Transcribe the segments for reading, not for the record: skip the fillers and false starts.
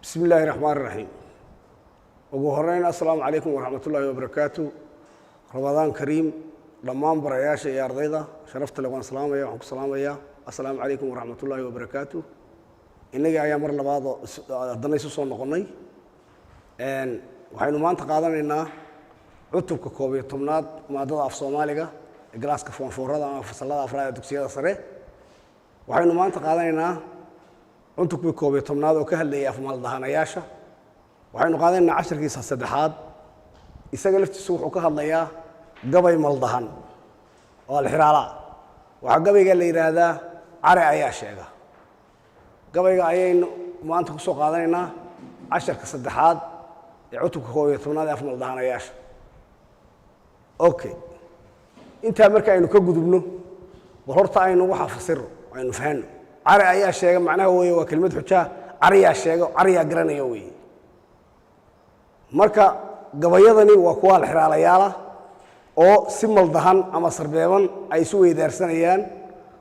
Bismi illaahi raxmaan raxiim. Ugu horeyn, assalaamu calaykum waraxmat ullaahi wabarakaatu. Ramadaan kariim. Dhammaan barayaasha iyo ardayda sharafta le waan salaamaya. Waxaan ku salaamayaa assalaamu calaykum waraxmat ullaahi wabarakaatu. Innagii ayaa mar labaadoo haddana isu soo noqonnay. Waxaynu maanta qaadanaynaa cutubka 11aad, maadada af Soomaaliga ee galaaska form fourada ama fasalada afraad ee dugsiyada sare. Waxaynu maanta qaadanaynaa cutubkii 11aad oo ka hadlayay afmaldahanayaasha. Waxaynu qaadanaynaa casharkiisa saddexaad. Isaga laftiisu wuxuu ka hadlayaa gabay maldahan oo alxiraala. Waxaa gabayga la yidhaahdaa "Cari Ayaa Sheega". Gabayga ayaynu maanta kusoo qaadanaynaa casharka saddexaad ee cutubka 11aad ee afmaldahanayaasha. Okay, intaa marka aynu ka gudubno, bal horta aynu waxaa fasiro, aynu fahanno. "Cari ayaa sheega" macnaha weeye waa kelimad xujaa. Cariyaa sheega, cariyaa garanaya weeye. Marka gabayadani waa kuwa alxiraalayaala oo si maldahan ama sarbeeban ay isu weydaarsanayaan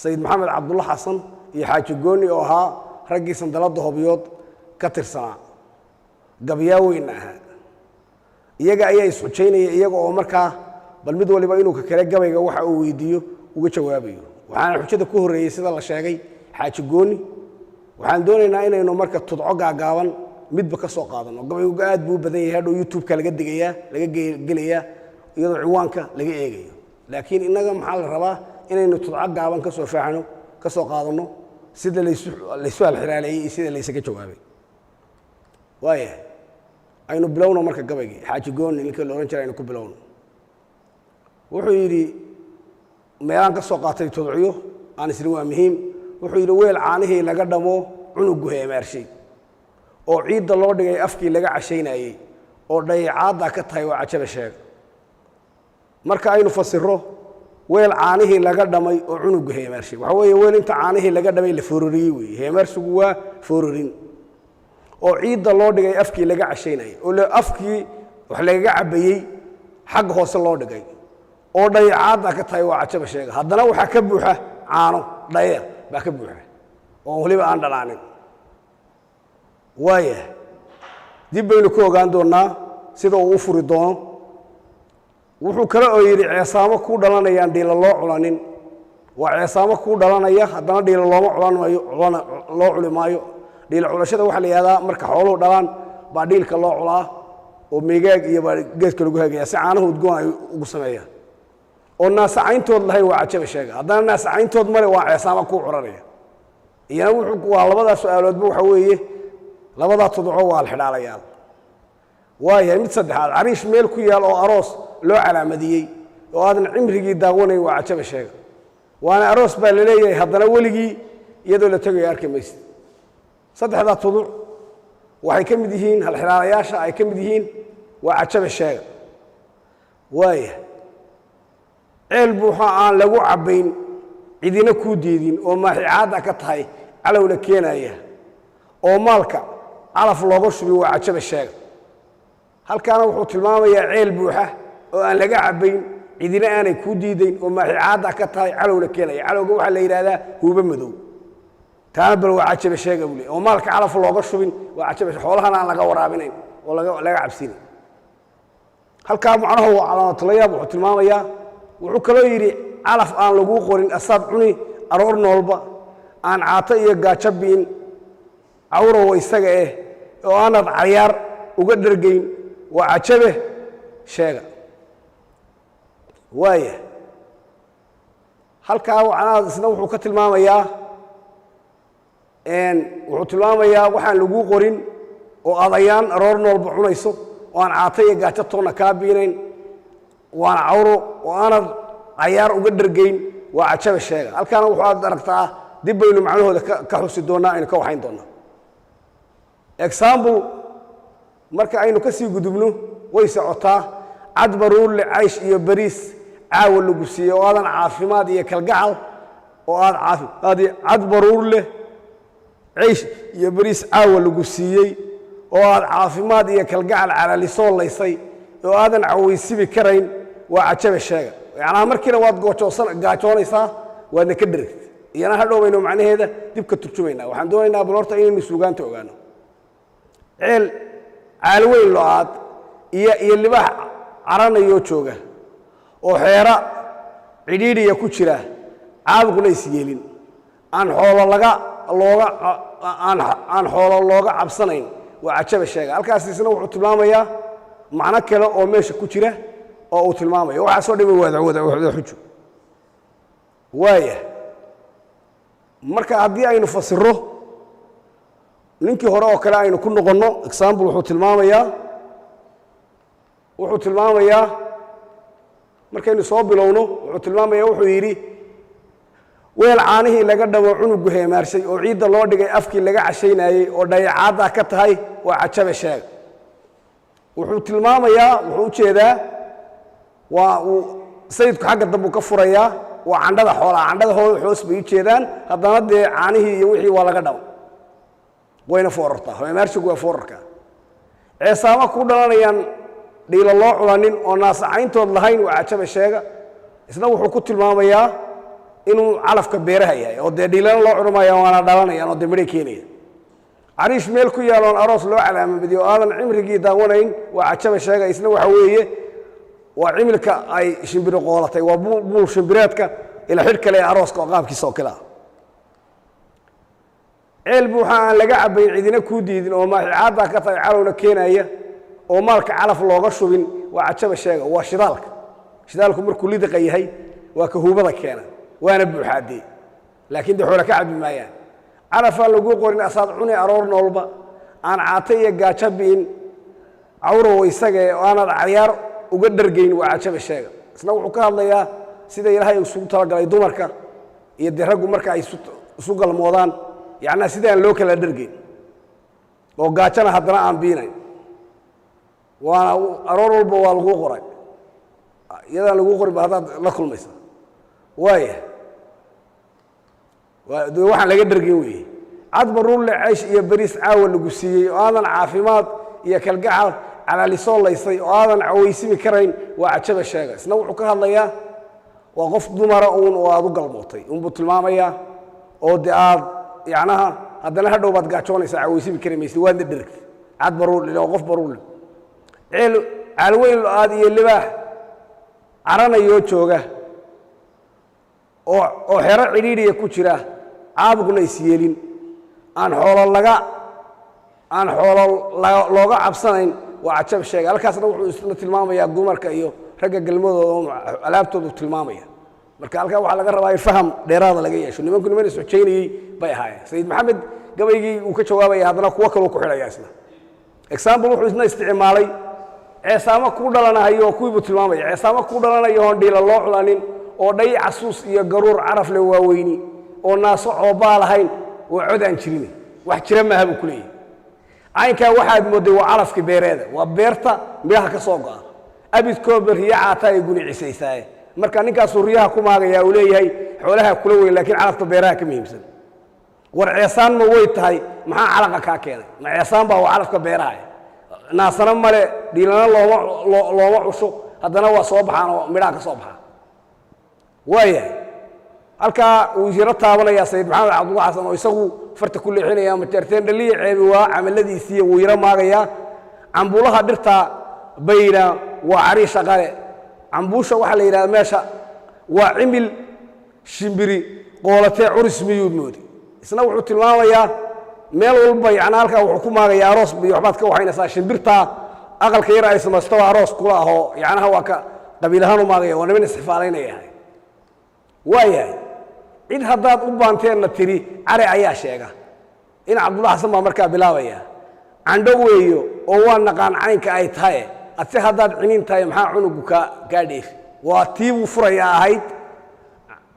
Sayid Maxamed Cabdulla Xasan iyo Xaaji Gooni, oo ahaa raggii sandaladda Hobyood ka tirsanaa, gabyaa weynna ahaa. Iyaga ayaa isxujaynaya, iyaga oo markaa bal mid waliba inuu ka kale gabayga waxa uu weydiiyo uga jawaabayo. Waxaana xujada ku horreeyey, sida la sheegay, Xaaji Gooni. Waxaan doonaynaa inaynu marka tudco gaagaaban midba ka soo qaadano. Gabaygu aad buu u badan yahay. Hadhow YouTube-ka laga degayaa, laga gelayaa, iyadoo ciwaanka laga eegayo. Laakiin innaga maxaa la rabaa? Inaynu tudco gaaban ka soo faaxno, ka soo qaadanno sida laysu alxiraaleeyey iyo sida laysaga jawaabay. Waayahay, aynu bilowno marka gabaygii Xaaji Gooni ninkii la odhan jiray aynu ku bilowno. Wuxuu yidhi, meelaan ka soo qaatay tudciyo aan isri waa muhiim. Wuxuu yidhi: "Weel caanihii laga dhamo, cunugu heemaarshay, oo ciidda loo dhigay afkii laga cashaynayey, oo dhayacaadda ka tahay, waa cajaba sheega." Marka aynu fasiro, weel caanihii laga dhamay oo cunugu heemaarshay, waxaa weeye weel inta caanihii laga dhamay la foororiyey weeye. Heemaarsigu waa foororin. Oo ciidda loo dhigay afkii laga cashaynayay, oo afkii wax lagaga cabayey xagga hoose loo dhigay, oo dhayacaadda ka tahay, waa cajaba sheega. Haddana waxaa ka buuxa caano dhaya baa ka buuxa, oo weliba aan dhalaanin. Waaya, dib baynu ku ogaan doonnaa sida uu u furi doono. Wuxuu kale oo yidhi: "Ceesaamo kuu dhalanayaan dhiila loo culanin." Waa ceesaamo kuu dhalanaya, haddana dhiila looma culan maayo, loo culi maayo. Dhiila culashada waxaa la yihahdaa marka xooluhu dhalaan baa dhiilka loo culaa, oo meegaag iyo baa geedka lagu hagaya si caanahu udgoon ay ugu sameeyaan. Oo naasacayntood lahayn, waa cajaba sheega. Haddana naasacayntood male, waa ceesaamo kuu curanaya. Iyana wuxuu waa labadaa su-aaloodba waxa weeye, labadaa tuduco waa alxidhaalayaal. Waayahay, mid saddexaad: "Cariish meel ku yaal oo aroos loo calaamadiyey, oo aadan cimrigii daawanayn, waa cajaba sheega." Waana aroos baa la leeyahay, haddana weligii iyadoo la tegayo arki maysid. Saddexdaa tuduc waxay ka mid yihiin halxidhaalayaasha ay ka mid yihiin waa cajaba sheega. Waaya, "Ceel buuxa aan lagu cabbayn, cidina kuu diidin, oo maaxicaadda ka tahay, calowna keenaya, oo maalka calaf looga shubi, waa cajaba sheega." Halkaana wuxuu tilmaamayaa ceel buuxa oo aan laga cabbayn, cidina aanay kuu diidayn, oo maaxicaadda ka tahay, calowna keenaya. Calowga waxaa la yidhahdaa huubo madow. Taana bal waa cajaba sheega buu leey. Oo maalka calaf looga shubin, waa cajaba. Xoolahana aan laga waraabinayn oo laga cabsinayn. Halkaa macnahu waa calaamatulayaab wuxuu tilmaamayaa. Wuxuu kaloo yidhi: "Calaf aan laguu qorin asaad cuni aroor noolba, aan caato iyo gaajo bi'in, cawrowa isaga eh, oo aanad cayaar uga dhergayn, waa cajabe sheega." Waaya, halkaa macnaha isna wuxuu ka tilmaamayaa, wuxuu tilmaamayaa waxaan laguu qorin oo adayaan aroor noolba cunayso, oo aan caato iyo gaajo toonna kaa biinayn, waana cawro, oo aanad cayaar uga dhergayn, waa cajaba sheega. Halkaana wuxuu aad aragtaa, dib baynu macnahooda ka xusi doonnaa, aynu ka waxayn doonnaa. Example, marka aynu ka sii gudubno, way socotaa. "Cad baruurle, caysh iyo bariis caawa lagu siiyey, oo aadan caafimaad iyo kalgacal, oo aad caafimaad." Cad baruur leh, caysh iyo bariis caawa lagu siiyey, oo aad caafimaad iyo kalgacal calalisoo laysay, oo aadan cawaysibi karayn, waa cajabe sheega. Yacnaa markiina waad goojoosan gaajoonaysaa, waadna ka dheragtay. Iyana hadhow baynu macnaheeda dib ka turjumaynaa. Waxaan doonaynaa bal horta inaynu suugaanta ogaano. Ceel caalweyn lo-aad iyo libaax caranayoo jooga oo xeera cidhiidhiya ku jira, caabuqna is yeelin, aan xoolo laga looga aan xoolo looga cabsanayn, waa cajaba sheega. Halkaas isna wuxuu tilmaamayaa macno kale oo meesha ku jira oo uu tilmaamayo. Waxaasoo dhami wada xujo waaya. Marka haddii aynu fasiro ninkii hore oo kale aynu ku noqonno, example, wuxuu tilmaamayaa markaynu soo bilowno, wuxuu tilmaamaya, wuxuu yidhi: weel caanihii laga dhamo, cunugu heemaarshay, oo ciidda loo dhigay, afkii laga cashaynayey, oo dhayacaadda ka tahay, waa cajabe sheega. Wuxuu tilmaamayaa, wuxuu ujeedaa, waa uu sayidku xagga dambu ka furayaa, waa candhada xoolaha. Candhada hoos bay u jeedaan. Haddana dee caanihii iyo wixii waa laga dhamo, wayna foorartaa. Heemaarshigu waa foorarka. Ceesaamo ku dhalanayaan, dhiilo loo culanin, oo naasacayntood lahayn, waa cajabe sheega. Isna wuxuu ku tilmaamayaa inuu calafka beeraha yahay, oo dee dhiilana loo cunamaya, waana dhalanayaan, oo dee midhay keenaya. Cariish meel ku yaaloon aroos loo calaamadiyo, oo aadan cimrigii daawanayn, waa cajaba sheega. Isna waxa weeye waa cimilka ay shimbiro qoolatay, waa buul shimbireedka ila xidh kale ee arooska oo qaabkiisa oo kale ah. Ceel buuxa aan laga cabayn, cidina kuu diidin, oo maaxicaaddaa ka tahay, calowna keenaya, oo maalka calaf looga shubin, waa cajaba sheega. Waa shidaalka. Shidaalku markuu lidiqa yahay waa ka huubada keena, waana buuxaadee, laakiin dee xoola ka cabi maayaan. Calafaan laguu qorin asaad cuni aroor noolba, aan caata iyo gaajo bi'in, cawrow isagae, oo aanaad cayaar uga dhargayn, waa cajaba sheega. Isna wuxuu ka hadlayaa sida Ilaahay isugu talagalay dumarka iyo dee raggu marka ay isu galmoodaan, yacnaa sidaan loo kala dhargayn oo gaajana haddana aan biinayn. Waana aroor walba waa laguu qoray, iyadaan laguu qorin ba haddaad la kulmaysa. Waaya, de waxaan laga dhargin weeye. Cad baruurle, ceysh iyo beriis caawa lagu siiyey, oo aadan caafimaad iyo kalgacal calaalisoo laysay, oo aadan cawaysimi karayn, waa cajaba sheega. Isna wuxuu ka hadlayaa waa qof dumara uun oo aad u galmootay unbuu tilmaamayaa, oo de aad yacnaha haddana hadhow baad gaajoonaysaa, cawaysimi kari maysid, waadna dhergtay. Cad baruurle oo qof baruurle, ceel caalweyn lo-aad iyo libaax caranayoo jooga oo xero cidhiidhiya ku jira, caabuqna isyeelin, aan xoolo looga cabsanayn, waa cajab sheega. Halkaasna wuxuu isna tilmaamayaa dumarka iyo ragga galmadooda, alaabtoodu tilmaamaya. Marka halkaa waxaa laga rabaa in faham dheeraada laga yeesho. Nimanku niman isxujaynayey bay ahaayeen. Sayid Maxamed gabaygii uu ka jawaabaya, haddana kuwo kaloo ku xidhaya isna. Example, wuxuu isna isticmaalay ceesaamo kuu dhalanahayo, oo kuwii buu tilmaamaya. Ceesaamo kuu dhalanayo oon dhiila loo culanin, oo dhay casuus iyo garuur caraf le waaweyni, oo naaso coobaa lahayn, waa cod aan jirin, wax jira maaha buu ku leeyahy. Caynkaa waxaad moodday waa calafkii beereeda, waa beerta midhaha ka soo go'a. Abidkooba riyo caataa ay gunicisaysaaye. Marka ninkaasuu riyaha ku maagaya, uu leeyahay xoolaha kula weyn, laakiin calafka beeraha ka muhiimsan. War ceesaan ma way tahay? Maxaa calaqa kaa keenay? Ma ceesaan baa waa calafka beeraha? Naasana male, dhiilana looma cusho, haddana waa soo baxaan oo midhaha ka soo baxaa. Waayahay, halkaa uu yaro taabanayaa Sayid Maxamed Cabdulla Xasan, oo isagu farta ku leexinaya Majeerteen dhaliya ceebi waa camaladiisiiya, wuu yaro maagayaa. Cambuulaha dhirta bayna waa cariisha qale. Cambuusha waxaa la yidhahda meesha waa cimil shimbiri qoolatee, curis miyuu moodi? Isna wuxuu tilmaamayaa meel walba, yacnaa halkaa wuxuu ku maagayaa aroos iyo waxbaad ka waxaynaysaa, shimbirtaa aqalka yar ay samaystaba aroos kula ahoo, yacnaha waa ka qabiil ahaan u maagaya, waa niman isxifaalaynaya. Waayahay, cid haddaad u baanteenna tiri cari ayaa sheega in Cabdulla Xasan baa markaa bilaabaya. Candho weeyo oo waa naqaan caynka ay tahay, adse haddaad cinin tahay, maxaa cunugu kaa dheefi? Waa tii buu furaya ahayd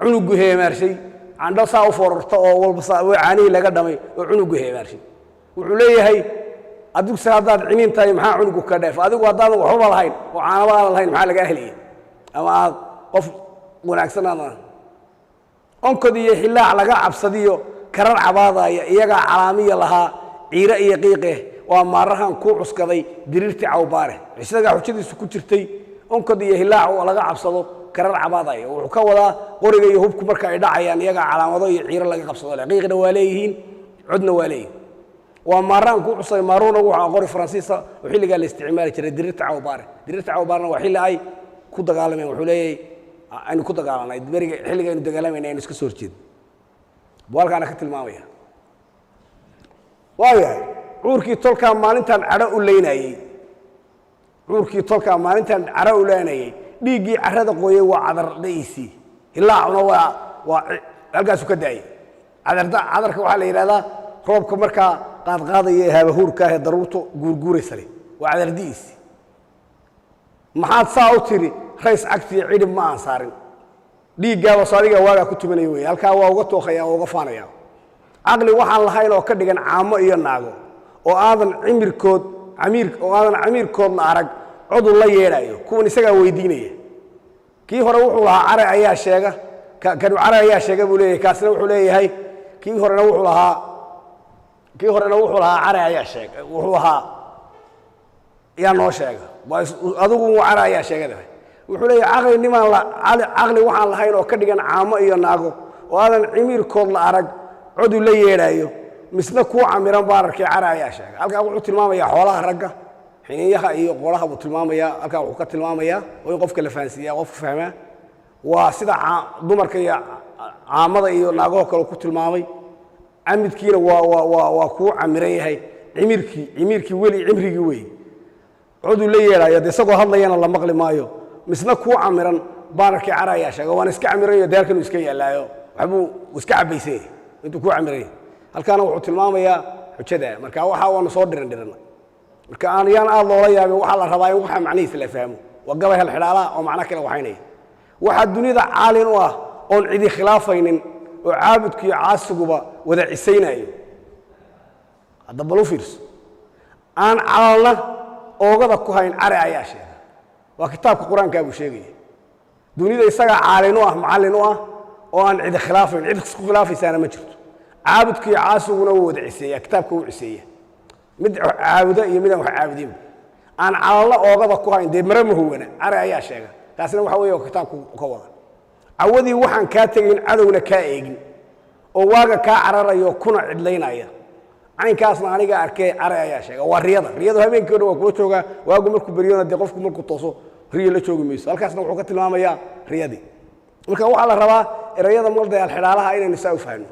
cunugu heemaarshay. Candho saa u foorarta oo walba caanihii laga dhamay oo cunugu heemaarshay. Wuxuu leeyahay, adiguse haddaad cinin tahay, maxaa cunugu ka dheef? Adigu haddaadan waxbaba lahayn oo caanaba aadan lahayn, maxaa lagaa helaya? Ama aad qof wanaagsan aad onkod iyo xillaac laga cabsadiyo karar cabaadaya, iyagaa calaamiya lahaa ciire iyo qiiqe, waa maarahan kuu cuskaday diriirtii cawbaare. Isagaa xujadiisu ku jirtay onkod iyo hilaac oo laga cabsado, karar cabaadaya. Wuxuu ka wadaa qoriga iyo hubku marka ay dhacayaan, iyagaa calaamado iyo ciiro laga qabsado leh, qiiqna waa leeyihiin, codna waa leeyihiin. Waa maaraan ku cusay. Maaruuna wuxuu qori Faransiisa oo xilligaa la isticmaali jiray. Dirirta Cawbaare, dirirta Cawbaarena waa xilli ay ku dagaalameen. Wuxuu leeyahay aynu ku dagaalanay beriga, xilliga aynu dagaalamayna, aynu iska soo horjeedno buu halkaana ka tilmaamaya. Waayahay, cuurkii tolkaa maalintaan cadho u leynayey, cuurkii tolkaa maalintaan cadho u leynayey, dhiiggii carrada qooyey waa cadardha'iisii, hilaacuna waa halkaasuu ka daayey. Cadarda, cadarka waxaa la yidhahdaa roobka markaa qaadqaadaya ee haabahuurka ah ee daruurtu guurguuraysa leh, waa cadardi'iisii. Maxaad saa u tiri rays cagtiyo cidhib ma aan saarin, dhiiggaaba soo adiga waagaa ku tumanaya wey. Halkaa waa uga tookhaya oo uga faanaya. Caqli waxaan lahayn oo ka dhigan caamo iyo naago oo aadan cimirkood camiir, oo aadan camiirkood la arag coduu la yeedhayo, kuwan isagaa weydiinaya. Kii hore wuxuu lahaa care ayaa sheega, kanu care ayaa sheega buu leeyahay. Kaasina wuxuu leeyahay, kii horena wuxuu lahaa care ayaa sheega, wuxuu ahaa yaa noo sheega. Adigu care ayaa sheegada. Wuxuu leeyahay caqli nimaan la caqli waxaan lahayn oo ka dhigan caamo iyo naago oo aadan cimiirkood la arag coduu la yeedhaayo, misna kuu camiran baan arkay, care ayaa sheega. Halkaa wuxuu tilmaamayaa xoolaha ragga, xiniinyaha iyo qolaha buu tilmaamayaa. Halkaa wuxuu ka tilmaamayaa oo in qofka la fahansiiyaa, qofka fahmaa waa sida dumarka iyo caamada iyo naagaho kale ku tilmaamay. Camidkiina waa kuu camiran yahay cimirkii, cimiirkii weli cimrigii wey, coduu la yeedhaayo de isagoo hadlayana la maqli maayo. Misna kuu camiran baan arkay, cara ayaa sheega. Waan iska camiranyo, dee halkanuu iska yaallaayo, waxbuu iska cabaysan yahay intuu kuu camiran yahay. Halkaana wuxuu tilmaamayaa xujada. Marka waxa waanu soo dhiran dhiranay. Marka aan yaan aad loola yaabin, waxaa la rabaa in waxa macnihiisa la fahmo. Waa gabay halxidhaalaha oo macno kale waxaynaya. Waxaa dunida caalin u ah oon cidi khilaafaynin oo caabudku iyo caasiguba wada cisaynayo. Hadda bal u fiirso, aan calalna oogada ku hayn, care ayaa sheega. Waa kitaabka Qur-aankaa buu sheegaya. Dunida isagaa caalin u ah, macallin u ah, oo aan cidi khilaafayn, cid isku khilaafaysaana ma jirto. Caabudku iyo caasiguna wuu wada ciseeya, kitaabka wuu ciseeya, mid caabuda iyo midaan wax caabudinba. Aan calalna oogada ku hayn, dee mare ma huwana, care ayaa sheega. Taasina waxa weeye kitaabku ka wada. Cawadii waxaan kaa tegayn, cadowna kaa eegin, oo waaga kaa cararayo kuna cidlaynaya, caynkaasna aniga arkee, care ayaa sheega. Waa riyada. Riyadu habeenkii o dhan waa kula joogaa, waagu markuu beryona dee qofku markuu tooso riyo la joogi mayso. Halkaasna wuxuu ka tilmaamayaa riyadii. Marka waxaa la rabaa erayada malday alxidhaalaha inaynu saa u fahno.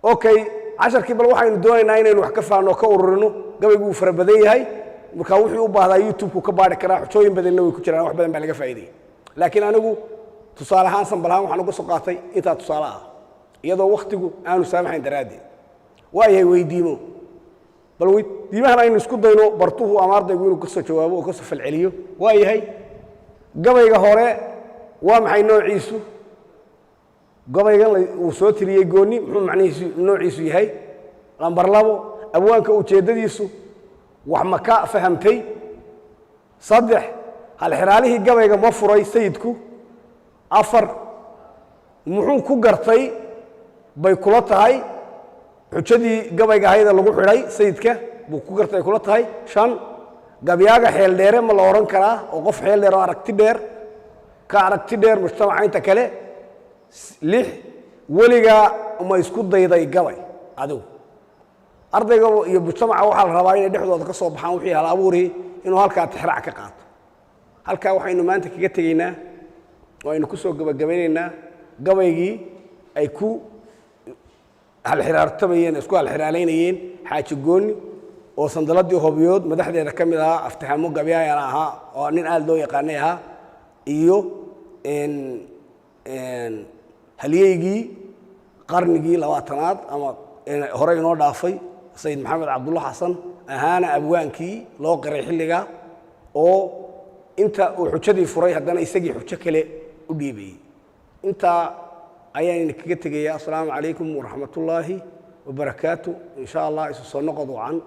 Okay, casharkii bal waxaynu doonaynaa inaynu wax ka fahanno oo ka ururino. Gabaygu wuu fara badan yahay, marka wuxuu u baahdaa YouTube-ku ka baari karaa. Xujooyin badanna way ku jiraan, wax badan baa laga faa'iidaya. Laakiin anigu tusaale ahaan, sample ahaan, waxaan uga soo qaatay intaa tusaale ah, iyadoo wakhtigu aanu saamaxayn daraaddeed. Waayahay, weydiimo. Bal weydiimahan aynu isku dayno bartuhu ama ardaygu inuu kasoo jawaabo oo kasoo falceliyo. Waayahay, gabayga hore waa maxay noociisu? Gabaygan uu soo tiriyey Gooni muxuu macnihiisu, noociisu yahay? Lambar 2, abwaanka ujeeddadiisu wax ma ka fahamtay? 3, halxiraalihii gabayga ma furay sayidku? 4, muxuu ku gartay bay kula tahay xujadii gabayga ahaydee lagu xidhay sayidka buu ku gartay ay kula tahay? 5, gabyaaga xeel dheere ma la odhan karaa oo qof xeel dheer oo aragti dheer, ka aragti dheer mujtamaca inta kale? 6, weligaa ma isku dayday gabay adigu? Ardayga iyo mujtamaca waxaa la rabaa inay dhexdooda ka soo baxaan wixii hal abuurihii, inuu halkaa tixraac ka qaato. Halkaa waxaynu maanta kaga tegaynaa oo aynu ku soo gebagabaynaynaa gabaygii ay ku halxiraartamayeen, isku halxiraalaynayeen Xaaji Gooni oo sandaladii Hobyood madaxdeeda ka mid ahaa, aftahamo gabyaayana ahaa oo nin aada loo yaqaanay ahaa, iyo halyeygii qarnigii 20aad ama hore inoo dhaafay, Sayid Maxamed Cabdulla Xasan, ahaana abwaankii loo qiray xilliga, oo inta uu xujadii furay haddana isagii xujo kale u dhiibayey. Intaa ayaan kaga tegaya. Assalaamu calaykum waraxmatullaahi wabarakaatu. In sha Allah isu soo noqod wacan.